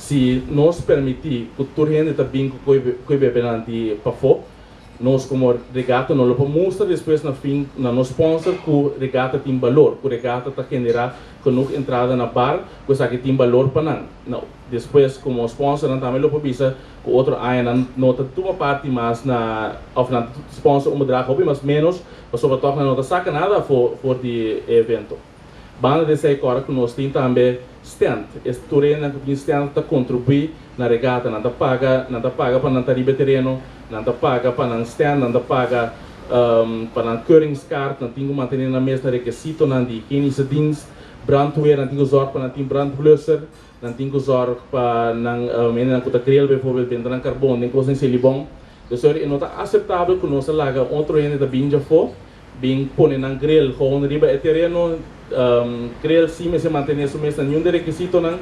Si nos permití ku tur hende ta bin ku koi bebe nan di pafó, nos komo Regata no lo por mustra despues na fin na nos sponsor ku Regata tin balor, ku Regata ta generá genoeg entrada na bar ku esaki tin balor pa nan. No, despues komo sponsor nan tambe lo por bisa ku otro aña nan no ta tuma parti mas na òf nan ta sponsor un bedrag hopi mas ménos pasobra tòg nan no ta saka nada afó for di e evento. Banda di esei kòrda ku nos tin tambe stand. E tur hendenan ku tin stand ta kontribuí na regata. Nan ta paga, nan ta paga pa nan ta riba e tereno, nan ta paga pa nan stand, nan ta paga pa nan keuringskaart, nan tin ku mantené nan mes na rekesitonan di higienische dienst, brandweer, nan tin ku zòrg pa nan tin brandblusser, nan tin ku zòrg pa nan hendenan ku ta grill bijvoorbeeld benta nan karbon den kos den selibon. Dus e no ta aseptabel ku nos a laga otro hende ta bin djafó bin pone nan grill gewoon riba e tereno. Grill si mester mantene su mes na niun di rekisitonan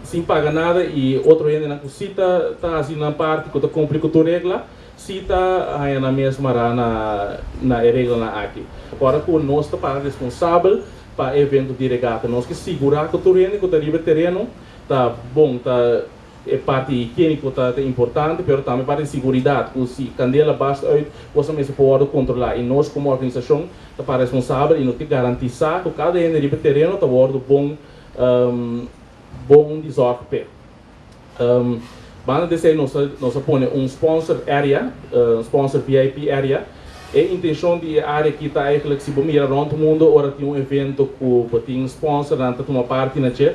sin paga nada y otro hendenan cu si ta ta haci nan parti cu ta cumpli cu tur regla si ta haya nan mes mara na na e reglanan aki. Ora cu nos ta para responsabel pa e evento di regata, nos ke sigura cu tur hende cu ta riba e tereno ta bon, ta E parti higiéniko ta importante, pero tambe parti di siguridat, ku si kandela bast uit, kos a mester por wòrdu kontrolá. I nos komo organisashon ta para responsabel i nos ke garantisá ku kada hende riba e tereno ta wòrdu bon bon di zòrg p'e. Banda di esei nos a nos a pone un sponsor area, un sponsor VIP area. E intenshon di e area aki ta eigenlijk si bo mira rònt mundu ora tin un evento ku bo tin sponsornan ta tuma parti na dje,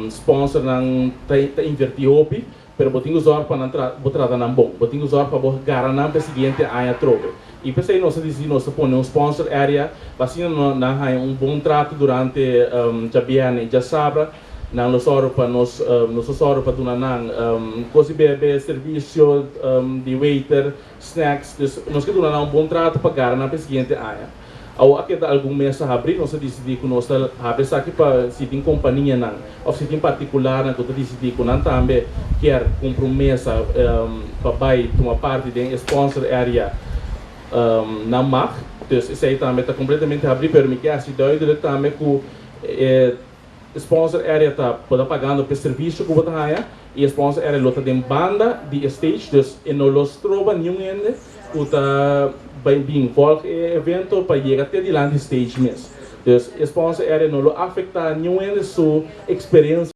Sponsornan ta ta invertí hopi, pero bo tin ku zòrg pa nan tra bo trata nan bon. Bo tin ku zòrg pa bo gara nan pa e siguiente aña atrobe. I p'esei nos a disidí nos ta pone un sponsor area pa asina no nan haña un bon trato durante djabièrnè i djasabra. Nan lo sòru pa nos nos lo sòru pa duna nan kos di bebe, servisio di waiter, snacks. Dus nos ke duna nan un bon trato pa gara nan pa e siguiente aña. Awor a keda algun mes a habri, nos a disidí ku nos ta habri esaki pa si tin kompanianan òf si tin partikularnan ku ta disidí ku nan tambe kier kumpra un mesa pa bai tuma parti den e sponsor area, nan mag. Dus esei tambe ta kompletamente habrí, pero mi ke hasi duidelijk tambe ku e sponsor area ta bo ta pagando pa e servisio ku bo ta haña i e sponsor area lo ta den banda di e stage, dus e no lo stroba niun hende ku ta bai bin volg e evento pa yega te dilanti stage mes. Dus e sponsor area no lo afektá niun hende su eksperensia.